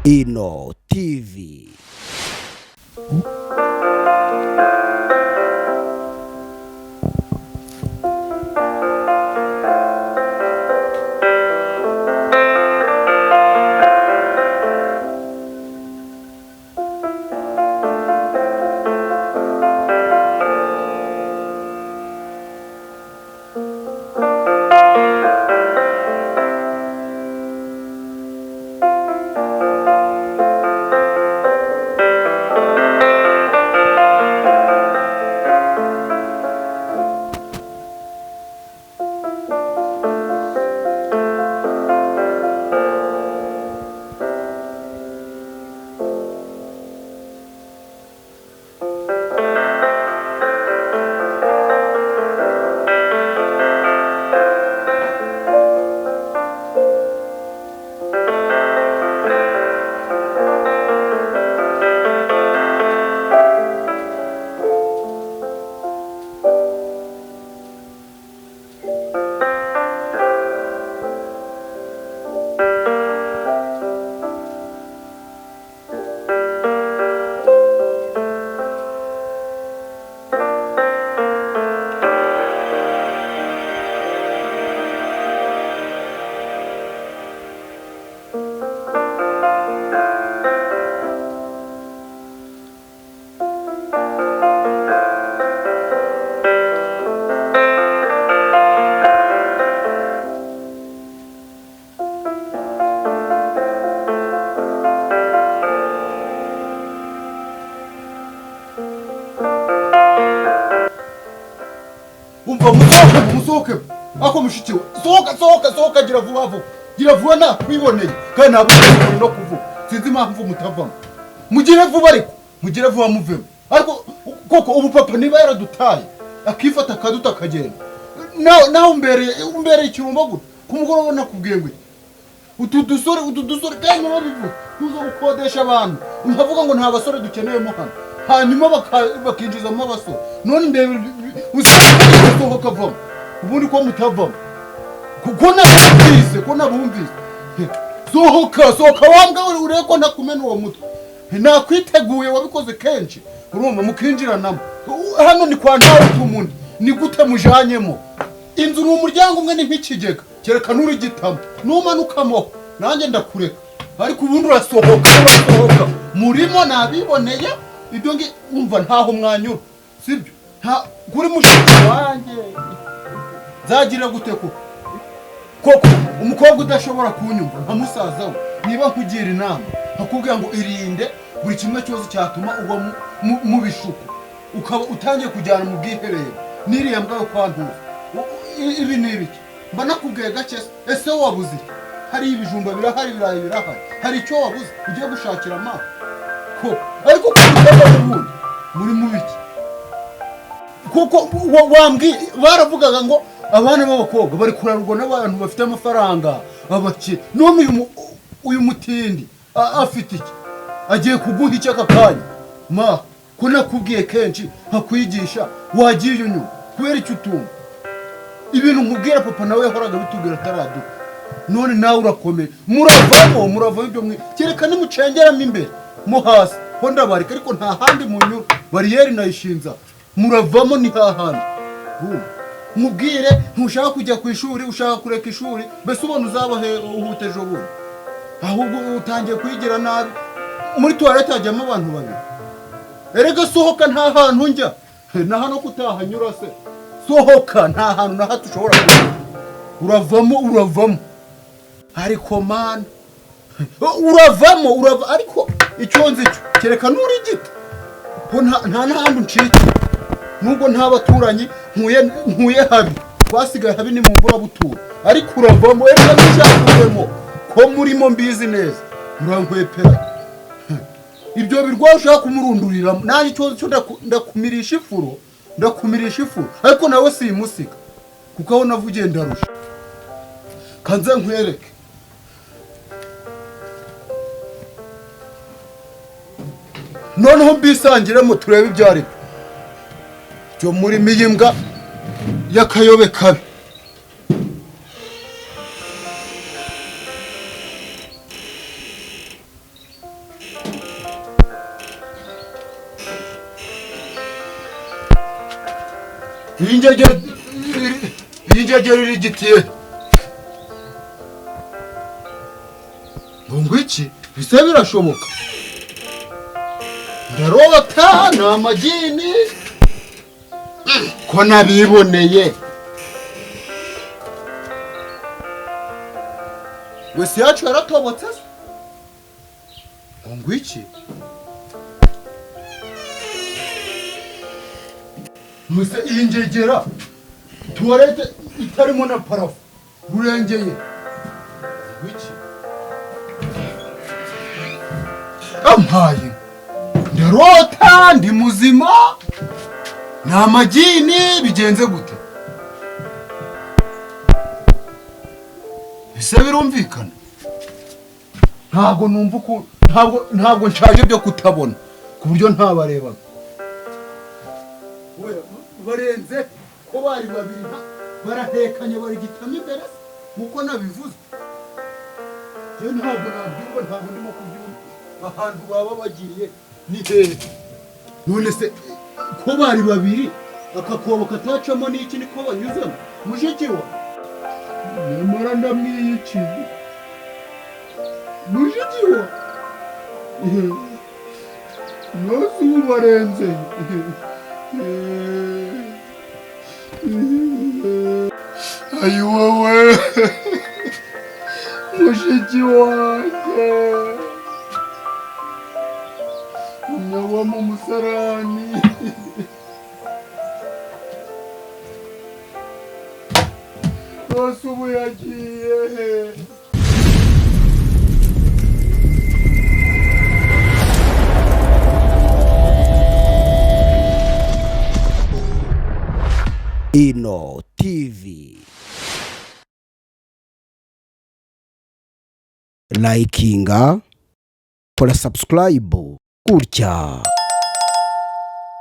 Ino TV. Umva, musohoke, musohoke. Ako mushiki we, sohoka, sohoka, sohoka, gira vuba vuba, gira vuba. Nakwiboneye kandi ntabwo uri no kuvuga, sinzi impamvu mutavamo. Mugire vuba, ariko mugire vuba muvemo. Ariko koko ubu papa niba yaradutaye, akifata akaduta akagenda, nawe umbereye ikirumbo gute? Ku mugoroba nakubwiye ngo iki? Utu dusore, utu dusore, kandi narabivuze, tuza gukodesha abantu, nkavuga ngo nta basore dukeneyemo hano, hanyuma bakinjizamo abasore. None ndebe usohoka, avamo. Ubundi ko mutavamo, kuko nabumvise, ko nabumvise. Sohoka, sohoka wambwa, urebe ko ntakumena uwo mutwe. Nakwiteguye, wabikoze kenshi. Urumva mukinjiranamo hano ni kwa ntawe tumundi, ni gute mujanyemo? Inzu ni umuryango umwe, ni nk'ikigega, kereka n'urigitamo. Numanukamo nanjye ndakureka, ariko ubundi urasohoka, urasohoka. Murimo nabiboneye ibyo ngi. Umva, ntaho mwanyura, sibyo? Nta kuri mushiki wanjye nzagira gute koko? Koko umukobwa udashobora kunyumva nka musaza we, niba nkugira inama nkakubwira ngo irinde buri kimwe cyose cyatuma ugwa mu bishuko, ukaba utangiye kujyana mu bwiherero n'iriya mbwa yo kwa Ntuza. Ibi ni ibiki? Mba nakubwiye gake se? Ese wabuze iki? Hari ibijumba birahari, ibirayi birahari, hari icyo wabuze ugiye gushakira amazi ko? Ariko ko mutava ubundi muri mu biki kuko? Wambwiye, baravugaga ngo abana b'abakobwa bari kurarurwa n'abantu bafite amafaranga, abakire. None uyu mutindi afite iki? Agiye kuguha iki aka kanya? Ma ko nakubwiye kenshi nkakwigisha, wagiye unyuma, kubera icyo utumva ibintu nkubwira? Papa nawe yahoraga bitubwira ataraduka, none nawe urakomeye. Muravamo, muravamo ibyo mwe, kereka nimucengeramo imbere mo hasi ho ndabarika, ariko nta handi munyura. Bariyeri nayishinza, muravamo, ni hahandi. Urumva? Mubwire, ntushaka kujya ku ishuri, ushaka kureka ishuri. Mbese ubona uzaba he uhute ejo bundi? Ahubwo utangiye kuyigira nabi. Muri toilette hajyamo abantu babiri. Erega sohoka, nta hantu njya na hano kutahanyura se. Sohoka, nta hantu na hato ushobora kunyura. Uravamo, uravamo. Ariko mana, uravamo, urava. Ariko icyo nzi cyo, kereka nuri gito ko nta n'ahandi uncikiye, nubwo nta baturanyi ntuye, ntuye habi, twasigaye habi, ni mu mvura butura. Ariko uravamo. Erega ntushaka ko murimo, mbizi neza, murankwepera ibyo birwaye ushaka kumurunduriramo. Nanjye ikibazo cyo ndakumirisha ifuro, ndakumirisha ifuro, ariko nawe simusiga, kuko aho navugiye ndarusha. Kanze nkwereke. Noneho mbisangiremo, turebe ibyo ari byo byo murimo iyi mbwa y'akayobe kabi. Iyi ngegera, iyi ngegera irigitiye ngo ngwiki? Bise birashoboka? Ndarota? Ni amagini ko nabiboneye? Wese yacu yaratobotse se? Ngo ngwiki? Muse iyi ngegera, tuwarete itarimo na parafo, rurengeye ngwiki? Ampaye, ndarota? Ndi muzima? Ni amagini? Bigenze gute? Ese birumvikana? Ntabwo numva uko, ntabwo nshaje byo kutabona ku buryo ntabarebaga. Barenze ko bari babiri, barahekanye, barigitamo imbere se, nkuko nabivuze. Njye ntabwo nabyumva, ntabwo ndimo kubyumva. Ahantu baba bagiye ni hehe none se, ko bari babiri, aka kobo katacamo n'iki, niko banyuzamo? Mushiki wa nyamara ndamwiyiciye, mushiki wa nose ubu barenze. Ayi wowe, mushiki wanjye, umwe mu musarani. Rwose ubu yagiye he? Ino TV. Likinga, kora subscribe gutya.